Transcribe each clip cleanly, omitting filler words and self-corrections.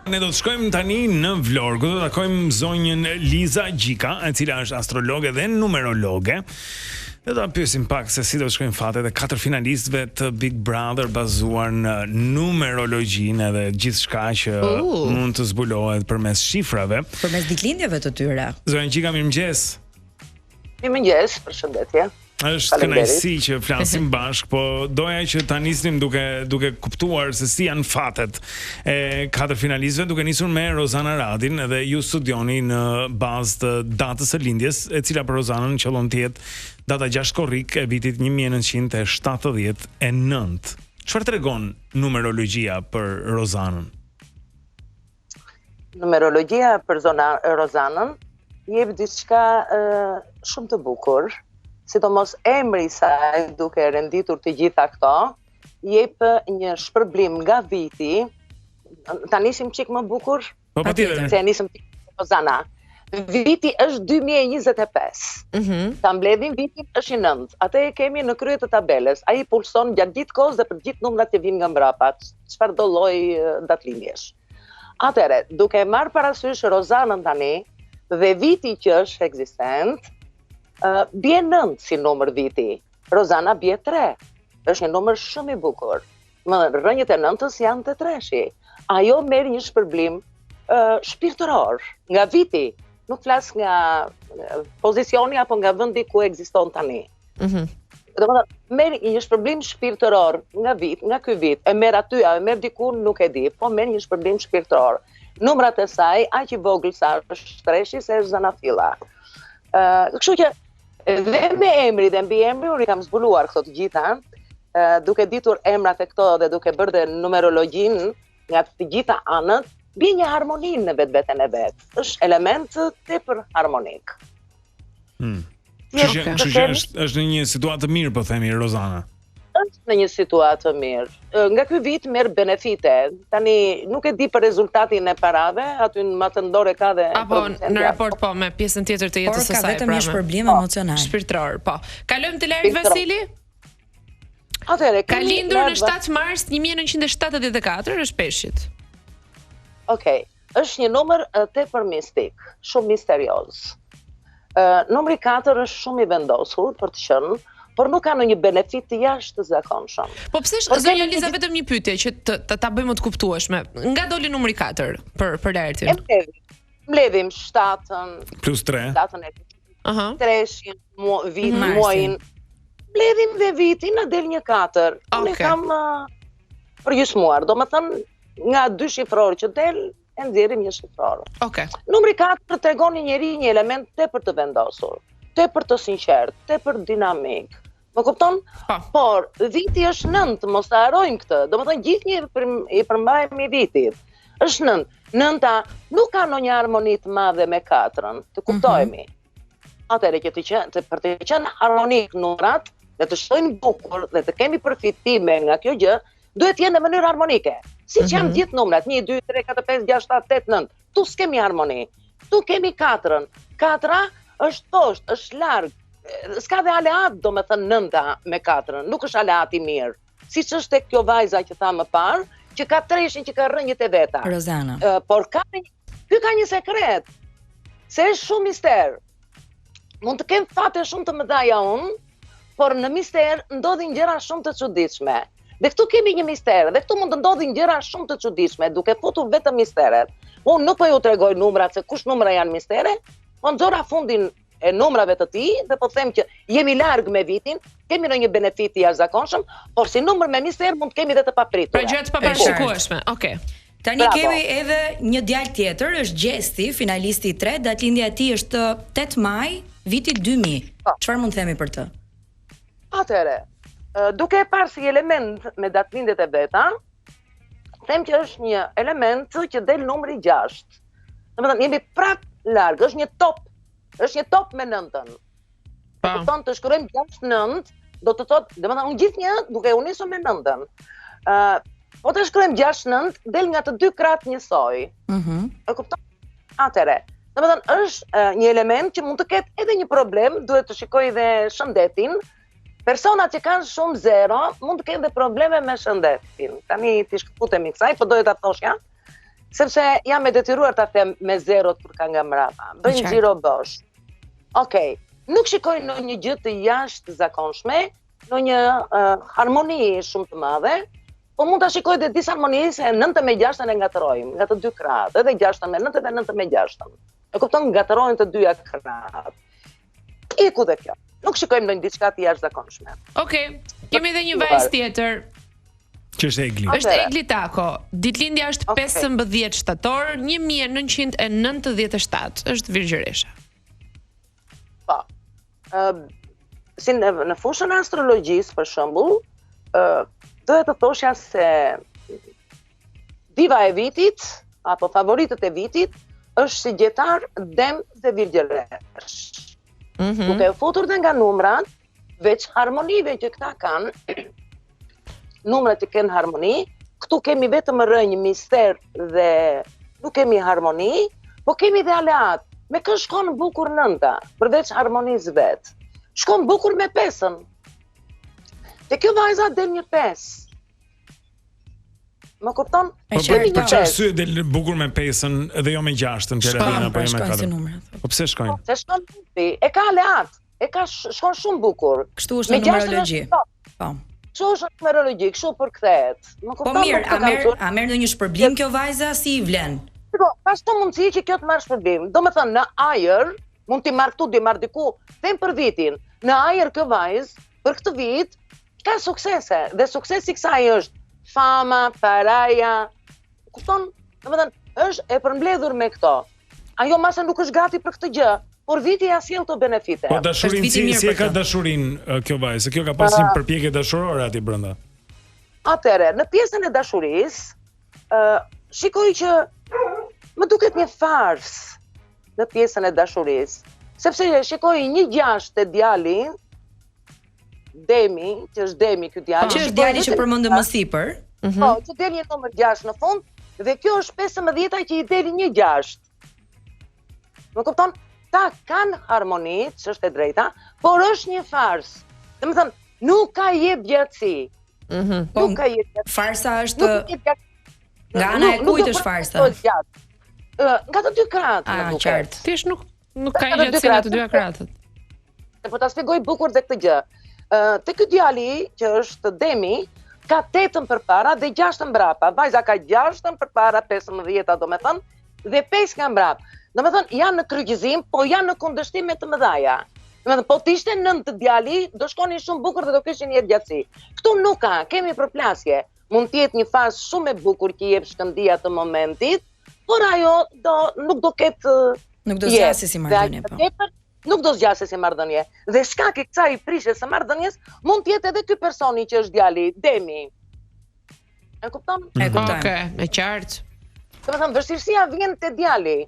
Ne do të shkojmë tani në Vlorë, ku do të takojmë zonjën Liza Gjika, e cila është astrologe dhe numerologe. Dhe do ta pyesim pak se si do të shkojnë fatet e katër finalistëve të Big Brother bazuar në numerologjinë edhe gjithçka që uh. mund të zbulohet përmes shifrave. Përmes ditëlindjeve të tyre. Zonja Gjika, mirëmëngjes. Mirëmëngjes, përshëndetje. Është kënaqësi që flasim bashkë, po doja që ta nisnim duke duke kuptuar se si janë fatet e katër finalistëve, duke nisur me Rozana Radin dhe ju studioni në bazë të datës së lindjes, e cila për Rozanën qëllon të jetë data 6 korrik e vitit 1979. Çfarë tregon numerologjia për Rozanën? Numerologjia për zona, Rozanën jep diçka shumë të bukur, sidomos emri i saj duke renditur të gjitha këto, jep një shpërblim nga viti. Ta nisim çik më bukur? Po patjetër. Se e nisëm Rozana. Viti është 2025. Mm -hmm. Ta mbledhim vitin është një nëntë. Atë e kemi në krye të tabelës. Ai pulson gjatë gjithë kohës dhe për gjithë numrat që vijnë nga mbrapa, çfarëdo lloj datëlindjesh. Atëherë, duke marrë parasysh Rozanën tani dhe viti që është ekzistent, uh, bie 9 si numër viti. Rozana bie 3. Është një numër shumë i bukur. Më rrënjët e nëntës janë te treshi. Ajo merr një shpërblim uh, shpirtëror nga viti, nuk flas nga pozicioni apo nga vendi ku ekziston tani. Mhm. Mm Domethënë, merr një shpërblim shpirtëror nga vit, nga ky vit, e merr aty, a e merr diku, nuk e di, po merr një shpërblim shpirtëror. Numrat e saj, aq i vogël sa është treshi, se është zanafilla. Ë, uh, kështu që Dhe me emri dhe mbiemri unë i kam zbuluar këto të gjitha, duke ditur emrat e këto dhe duke bërë dhe numerologjinë nga të gjitha anët, bie një harmoni në vetveten e vet. Është element tepër harmonik. Hmm. Kështu që, kështu që është është në një situatë të mirë, po themi Rozana. është në një situatë të mirë. Nga ky vit merr benefite. Tani nuk e di për rezultatin e parave, aty në matën dorë ka dhe Apo në raport po me pjesën tjetër të jetës së saj. Por ka vetëm pra, një shpërblim po. emocional. Shpirtëror, po. Kalojmë te Laert Vasili? Atëherë, ka lindur në 7 mars 1974, është peshqit. Okej. Okay. Është një numër tepër mistik, shumë misterioz. Ë numri 4 është shumë i vendosur për të qenë, por nuk ka ndonjë benefit të jashtëzakonshëm. Po pse është zonja Liza vetëm një pyetje që të, të ta bëjmë më të kuptueshme. Nga doli numri 4 për për Laertin? E mbledhim. Mbledhim 7-ën plus 3. 7-ën e Aha. Treshin, mu, vit, mm. muajin. Mbledhim dhe vitin na del një 4. Okay. Unë kam uh, përgjysmuar. Domethënë nga dy shifror që del, e nxjerrim një shifror. Okej. Okay. Numri 4 tregon një njeri një element tepër të vendosur, tepër të sinqertë, tepër dinamik. Më kupton? Po. Por viti është 9, mos ta harrojmë këtë. Domethënë gjithnjë i përmbahemi vitit. Është 9. Nënta nuk ka ndonjë harmoni të madhe me katrën, të kuptohemi. Mm -hmm. Atëherë që të qenë, të, për të qenë harmonik numrat dhe të shkojnë bukur dhe të kemi përfitime nga kjo gjë, duhet të jenë në mënyrë harmonike. Siç mm -hmm. janë mhm. gjithë numrat, 1 2 3 4 5 6 7 8 9. Ktu s'kemi harmoni. Ktu kemi katrën. Katra është poshtë, është larg. S'ka dhe aleat, domethënë nënta me katrën, nuk është aleat i mirë. Siç është tek kjo vajza që tha më parë, që ka treshin që ka rrënjët e veta. Rozana. Uh, por ka një, ky ka një sekret. Se është shumë mister. Mund të kem fate shumë të mëdha unë, por në mister ndodhin gjëra shumë të çuditshme. Dhe këtu kemi një mister, dhe këtu mund të ndodhin gjëra shumë të çuditshme, duke futur vetëm misteret. Unë nuk po ju tregoj numrat se kush numra janë mistere, po nxora fundin e numrave të tij dhe po them që jemi larg me vitin, kemi ndonjë benefit të jashtëzakonshëm, por si numër me mister mund të kemi dhe të papritura. Pra gjëra të paparashikueshme. Okej. Okay. Tani Bravo. kemi edhe një djalë tjetër, është Gjesti, finalisti i tretë, datëlindja e tij është 8 maj, vitit 2000. Po. Çfarë mund të themi për të? Atëherë, duke e parë si element me datëlindjet e veta, them që është një element që del numri 6. Domethënë jemi prap larg, është një top, është një top me nëntën. Po. Kupton të shkruajmë 6 9, do të thotë, domethënë unë gjithnjë duke u nisur me nëntën. Ë, uh, po të shkruajmë 6 9, del nga të dy krahët njësoj. Mhm. Mm e kupton? Atëherë, domethënë është uh, një element që mund të ketë edhe një problem, duhet të shikoj dhe shëndetin. Personat që kanë shumë zero mund të kenë dhe probleme me shëndetin. Tani t'i shkëputemi kësaj, po doja ta thoshja. Sepse jam e detyruar ta them me zerot kur ka nga mbrapa. Bëjnë xhiro bosh. Okej. Okay. Nuk shikoj ndonjë gjë të jashtëzakonshme, ndonjë uh, harmoni shumë të madhe, po mund ta shikoj dhe disharmoni se 9 me 6 e ngatërrojmë nga të dy krahët, edhe 6 me 9 edhe 9 me 6. E kupton ngatërrohen të dyja krahët. Iku dhe kjo. Nuk shikojmë ndonjë diçka të jashtëzakonshme. Okej. Okay. Kemi edhe një vajzë tjetër. Që është Egli. Është Egli Tako. Ditëlindja është okay. 15 shtator 1997. Është virgjëresha. Po. Ë uh, si në, në fushën e astrologjisë për shembull, ë uh, doja të thosha se diva e vitit apo favoritët e vitit është shigjetar, dem dhe virgjëreshë. Mm -hmm. Duke e futur dhe nga numrat, veç harmonive që këta kanë, numrat që kenë harmoni, këtu kemi vetëm rrënjë, mister dhe nuk kemi harmoni, po kemi dhe aleat. Me kë shkon bukur nënta, përveç harmonisë vetë. Shkon bukur me pesën. Te kjo vajza del një pesë. Më kupton? Po për për çfarë arsye del bukur me pesën dhe jo me gjashtën që vjen apo jo me katër? Po pse shkojnë? Po, pse shkon ti? E ka aleat, e ka shkon shumë bukur. Kështu është në numerologji. Po. po. Kështu është në numerologji, kështu përkthehet. Më po kupton? Po mirë, a merr a merr ndonjë shpërblim kjo vajza si i vlen? Po, ka shumë mundësi që kjo të marrë shpërblim. Domethënë në ajër, mund t'i marrë këtu, t'i marrë diku, them për vitin. Në ajër kjo vajzë për këtë vit ka suksese dhe suksesi i kësaj është fama, paraja. Kupton? Domethënë, është e përmbledhur me këto. Ajo mbase nuk është gati për këtë gjë, por viti ia sjell këto benefite. Po dashurinë si, si e ka dashurinë kjo vajzë? Se kjo ka pas një përpjekje dashurore aty brenda. Atëherë, në pjesën e dashurisë, ë uh, shikoj që më duket një farsë në pjesën e dashurisë, sepse shikoj një gjashtë te djali Demi, që është Demi ky djalë. Që është djali që përmendëm më sipër. Mm -hmm. Po, që del një numër 6 në fund dhe kjo është 15-a që i del një 6. Më kupton? Ta kanë harmoni, që është e drejta, por është një farsë. Domethënë, nuk ka jetëgjatësi. Mm -hmm. Nuk ka jetëgjatësi. Farsa është nuk jetë Nga ana e kujt është farsa? Nga të dy krahët, më duket. Qartë. Thjesht nuk nuk ka jetëgjatësi nga të dyja krahët. Dhe po ta shpjegoj bukur dhe këtë gjë. Ë te ky djali që është Demi, ka tetën përpara dhe gjashtën mbrapa. Vajza ka gjashtën përpara 15-a, domethënë, dhe 5 nga mbrapa. Domethënë janë në kryqëzim, po janë në kundërshtime të mëdhaja. Domethënë po të ishte nëntë djali, do shkonin shumë bukur dhe do kishin jetëgjatësi. Këtu nuk ka, kemi përplasje. Mund të jetë një fazë shumë e bukur që jep shkëndija të momentit, por ajo do nuk do ketë nuk do zgjasë si marrëdhënie po. Tepër, nuk do zgjasë si marrëdhënie. Dhe shkak i kësaj prishjes së marrëdhënies mund të jetë edhe ky personi që është djali, Demi. E kupton? E kuptoj. Okej, okay, e qartë. Domethënë vështirësia vjen te djali,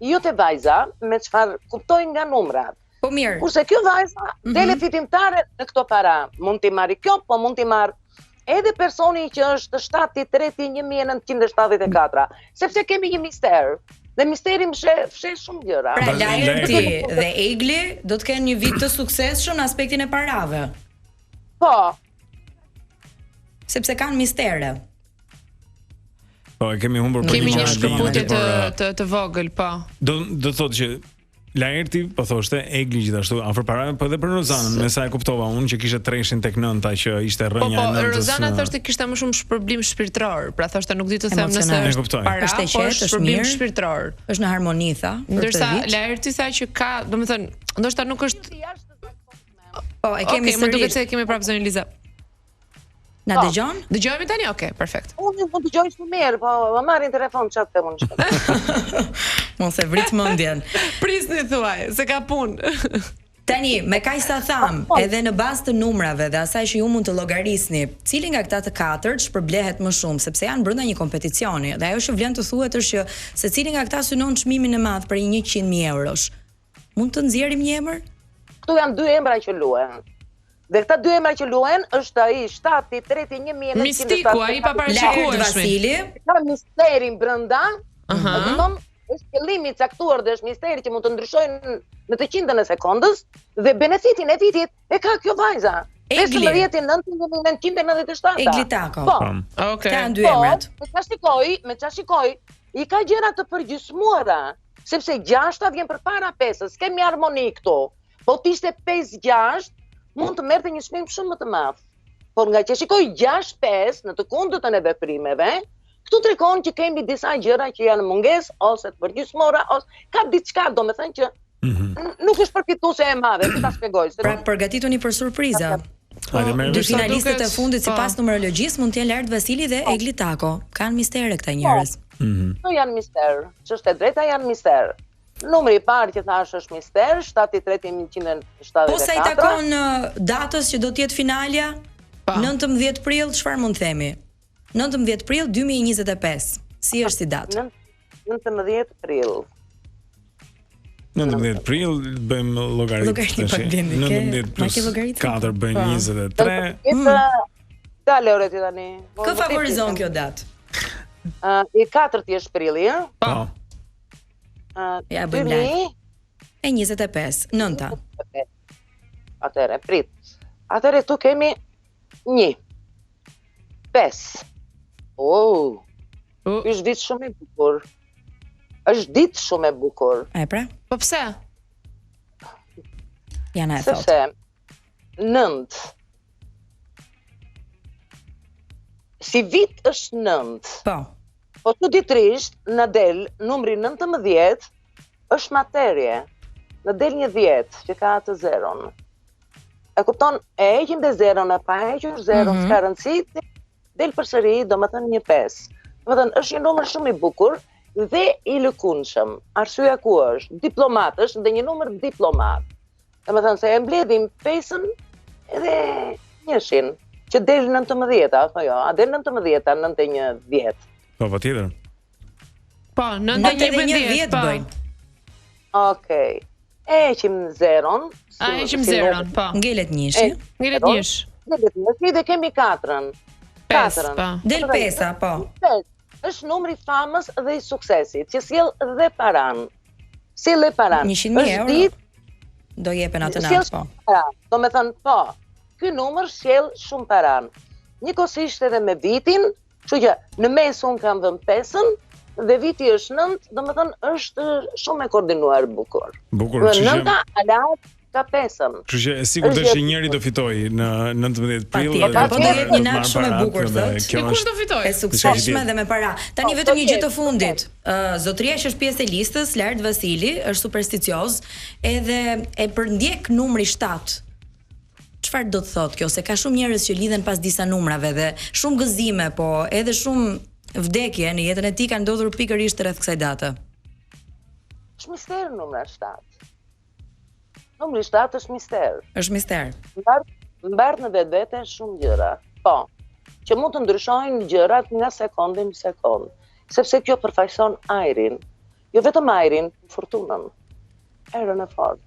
jo te vajza, me çfarë kuptoj nga numrat. Po mirë. Kurse kjo vajza mm -hmm. del fitimtare në këto para. Mund t'i marrë kjo, po mund t'i marrë edhe personi që është 7-3-1974, sepse kemi një mister, dhe misteri msheh, fsheh shumë gjëra. Pra, Laerti dhe Egli do të kenë një vit të suksesshëm në aspektin e parave. Po. Sepse kanë mistere. Po, e kemi humbur për një Kemi një shkëputje të, të, të vogël, po. Do, do të thotë që Laerti po thoshte Egli gjithashtu afër parave, po edhe për Rozanën, me sa e kuptova unë që kishte treshin tek nënta që ishte po, rrënja po, e nëntës. Po, Rozana thoshte kishte më shumë shpërblim shpirtëror, pra thoshte nuk di të them nëse është para, është e po qetë, është shpërblim shpirtëror. Është në harmoni tha. Ndërsa Laerti tha që ka, domethënë, ndoshta nuk është Po, e kemi okay, më duket se e kemi prapë zonjën Liza. Na po. dëgjon? Dëgjohemi tani? Okej, okay, perfekt. Unë po dëgjoj shumë mirë, po më marrin telefon çfarë them unë. Mos e vrit mendjen. Prisni thuaj, se ka punë. Tani, me kaq sa thamë, po, po. edhe në bazë të numrave dhe asaj që ju mund të llogarisni, cili nga këta të katërt shpërblehet më shumë, sepse janë brenda një kompeticioni. Dhe ajo që vlen të thuhet është që secili nga këta synon çmimin e madh prej 100.000 eurosh. Mund të nxjerrim një emër? Këtu janë dy emra që luhen. Dhe këta dy emra që luhen është ai 7 i 3 1974. Mistiku, ai pa parashikueshmi. Vasili. Ka misterin brenda. Uh -huh. Kupton? Është qëllimi i caktuar dhe është misteri që mund të ndryshojë në të qindën e sekondës dhe benefitin e vitit e ka kjo vajza. Egli. 15 9 1997. Egli Tako. Po. Okej. Këta janë dy po, emrat. Me çfarë shikoj, me çfarë shikoj? I ka gjëra të përgjysmuara, sepse gjashta vjen përpara pesës, kemi harmoni këtu. Po të ishte 5-6, mund të merrte një çmim shumë më të madh. Por nga që shikoj 6-5 në të kundërtën e veprimeve, këtu tregon që kemi disa gjëra që janë mungesë ose të përgjysmuara ose ka diçka, domethënë që mm -hmm. nuk është përfituese e madhe, si ta shpjegoj. Se pra përgatituni për surpriza. Po, dy finalistët e fundit po. sipas numerologjisë mund të jenë Laert Vasili dhe po. Egli Tako. Kanë mistere këta njerëz. Po. Mm -hmm. Këto janë mister. Ç'është e drejta janë mister. Numri i parë që thashë është mister, 7 i 3 174. Po sa i takon datës që do të jetë finalja? 19 prill, çfarë mund të themi? 19 prill 2025. Si është si datë? 19 prill. 19 prill bëjmë llogaritë. Llogaritë pak Blendi. 19 plus 4 bëjnë 23. Mm. Dale ore ti tani. Kë favorizon kjo datë? Ë, i katërti është prilli, ë? Po. Ë, ja bëjmë live. E 25, nënta. Atëherë, prit. Atëherë këtu kemi 1 5. Oh. Oh. Është ditë shumë e bukur. Është ditë shumë e bukur. E pra? Po pse? Jana e thotë. Sepse 9. Si vit është 9. Po. Po çuditërisht na del numri 19 është materie. Na del një 10 që ka atë zeron. E kupton, e heqim dhe zeron, e pa hequr zeron, mm -hmm. s'ka rëndësi, del përsëri, domethënë një 5. Domethënë, është një numër shumë i bukur dhe i lëkundshëm. Arsyeja ku është? Diplomat është dhe një numër diplomat. Domethënë, se e mbledhim pesën edhe njëshin, që del 19-a, apo jo, a del 19-a, 9 e 1, 10. Po, patjetër. Po, 9 e 1 10, po. Bëjnë. Okej. E heqim zeron. A heqim zeron, po. Ngelet njëshi. Ngelet njësh. Ngelet njëshi dhe kemi katrën. Katrën. Po. Del pesa, po. Është numri i famës dhe i suksesit, që sjell dhe paran. Sjell dhe paran. 100.000 euro. Ditë, do jepen atë natë, po. Para. Domethënë, po. Ky numër sjell shumë paran. Njëkohësisht edhe me vitin, Kështu që në mes unë kam vënë pesën dhe viti është nëntë, domethënë është shumë e koordinuar bukur. Bukur, kështu që nënta aleat ka pesën. Kështu që e sigurt është që njëri do fitojë në 19 prill dhe po do jetë një natë shumë e bukur thotë. Kjo kush do fitojë? E suksesshme dhe me para. Tani po, vetëm një gjë të fundit. Ë zotëria që është pjesë e listës, Laert Vasili, është supersticioz, edhe e përndjek numri 7. Çfarë do të thotë kjo? Se ka shumë njerëz që lidhen pas disa numrave dhe shumë gëzime, po edhe shumë vdekje në jetën e tij kanë ndodhur pikërisht rreth kësaj date. Është mister numri 7. Numri 7 është mister. Është mister. Mbart mbart në vetvete shumë gjëra. Po. Që mund të ndryshojnë gjërat nga sekondi në sekond, sepse kjo përfaqëson ajrin. Jo vetëm ajrin, furtunën. Erën e fortë.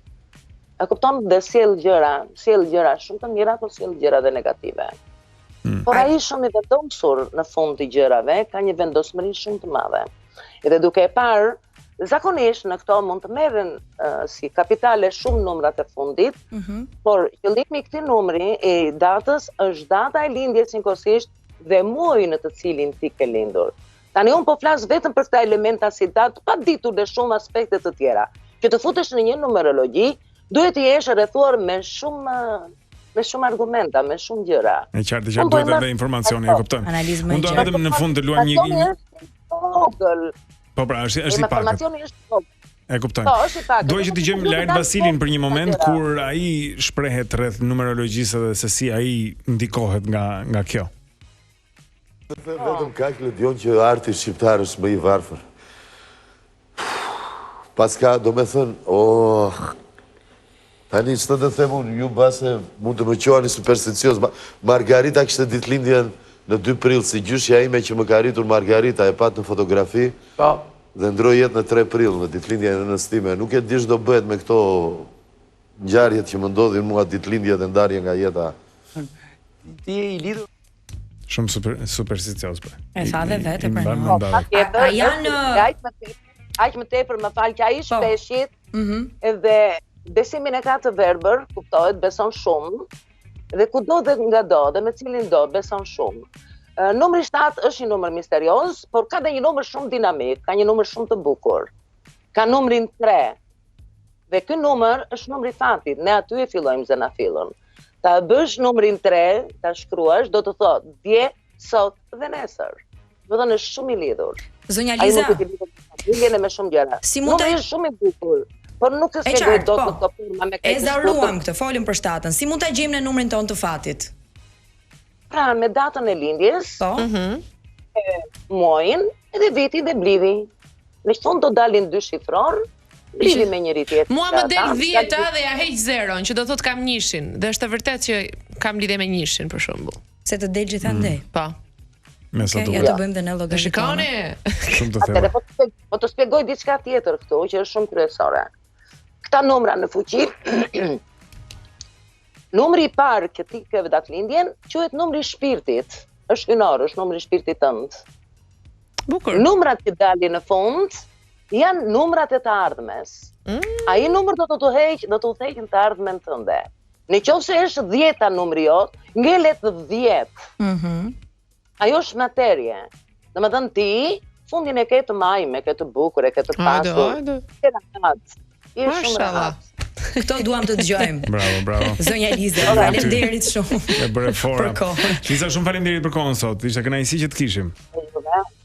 E kupton dhe sjell gjëra, sjell gjëra shumë të mira, po sjell gjëra dhe negative. Mm. Por ai shumë i vendosur në fund të gjërave, ka një vendosmëri shumë të madhe. Edhe duke e parë, zakonisht në këto mund të merren uh, si kapitale shumë numrat e fundit, mm -hmm. por qëllimi i këtij numri i datës është data e lindjes njëkohësisht dhe muaji në të cilin ti ke lindur. Tani unë po flas vetëm për këta elementa si datë, pa ditur dhe shumë aspekte të tjera. Që të futesh në një numerologji, duhet të jesh rrethuar me shumë me shumë argumenta, me shumë gjëra. E qartë, e qartë, duhet edhe informacioni, e kuptojmë. Analizë më e qartë. Unë do vetëm në fund të luajmë një vogël. Po pra, është është i pakët. Informacioni është i vogël. E kuptojmë. Po, është i pakët. Dua që të dëgjojmë Laert Vasilin për një moment kur ai shprehet rreth numerologjisë dhe se si ai ndikohet nga nga kjo. Vetëm kaq Ledion që arti shqiptar është më i varfër. Paska, domethënë, oh, tani ç'të të them unë, ju mbase mund të më quani supersticioz. Margarita kishte ditëlindjen në 2 prill, si gjyshja ime që më ka rritur Margarita, e patë në fotografi, po. dhe ndërroi jetë në 3 prill, në ditëlindjen e nënës time. Nuk e di ç'do bëhet me këto ngjarjet që më ndodhin mua ditëlindje dhe ndarje nga jeta. Ti je i lidhur Shumë super supersticioz po. E tha dhe vetë e pranon. Po, a janë aq më tepër, aq më tepër më fal që ai është po. peshqit. Mhm. Edhe besimin e ka të verbër, kuptohet, beson shumë. Dhe kudo dhe ngado dhe me cilin do, beson shumë. Numri 7 është një numër misterioz, por ka dhe një numër shumë dinamik, ka një numër shumë të bukur. Ka numrin 3. Dhe ky numër është numri i fatit. Ne aty e fillojmë zanafillën. Ta bësh numrin 3, ta shkruash, do të thotë dje, sot dhe nesër. Domethënë është shumë i lidhur. Zonja Liza. Ai mund të lidhet me familjen e me shumë gjëra. Si mund të është shumë i bukur, por nuk e shpjegoj dot po. në këto forma me këtë. E ezauruam këtë, folëm për shtatën. Si mund ta gjejmë ne numrin tonë të fatit? Pra me datën e lindjes, po. Mhm. E muajin edhe vitin dhe mblidhi. Në fund do dalin dy shifror, mblidhi me njëri tjetrin. Mua më del 10 dhe ja heq zeron, që do thotë kam njëshin, dhe është e vërtetë që kam lidhje me njëshin për shembull. Se të del gjithandej. Mm. Po. Me sa duket. Ja të bëjmë dhe ne llogaritë. Shikoni. Shumë të thellë. Po të po të shpjegoj diçka tjetër këtu që është shumë kryesore. Këta numra në fuqi Numri i parë që ti ke datëlindjen quhet numri i shpirtit. Është hyjnor, është numri i shpirtit tënd. Bukur. Numrat që dalin në fund janë numrat e të ardhmes. Mm. Ai numër do të të heq, do të udhëheqë në të ardhmen tënde. Në qoftë se është dhjeta numri jot, ngelet 10. Mhm. Mm Ajo është materie. Domethënë ti, fundin e ke të majme, e ke të bukur, e ke të pasur. Hajde, hajde. Rahat. Je shumë rahat. Këto duam të dëgjojmë. Bravo, bravo. Zonja Liza, faleminderit shumë. E bëre fora. Për kohën. Liza, shumë faleminderit për kohën sot. Ishte kënaqësi që të kishim.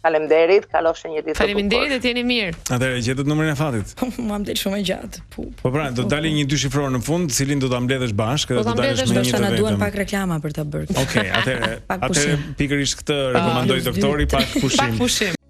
Faleminderit, kalofshi një ditë të bukur. Faleminderit dhe të jeni mirë. Atëherë gjetët numrin e fatit. Mua më del shumë e gjatë. Po, po pra, do dalë një dy shifror në fund, cilin do ta mbledhësh bashkë dhe po do dalësh me një të vetëm. Na duhen pak reklama për ta bërë. Okej, atëherë, atëherë pikërisht këtë rekomandoi doktori pak pushim. Pak pushim.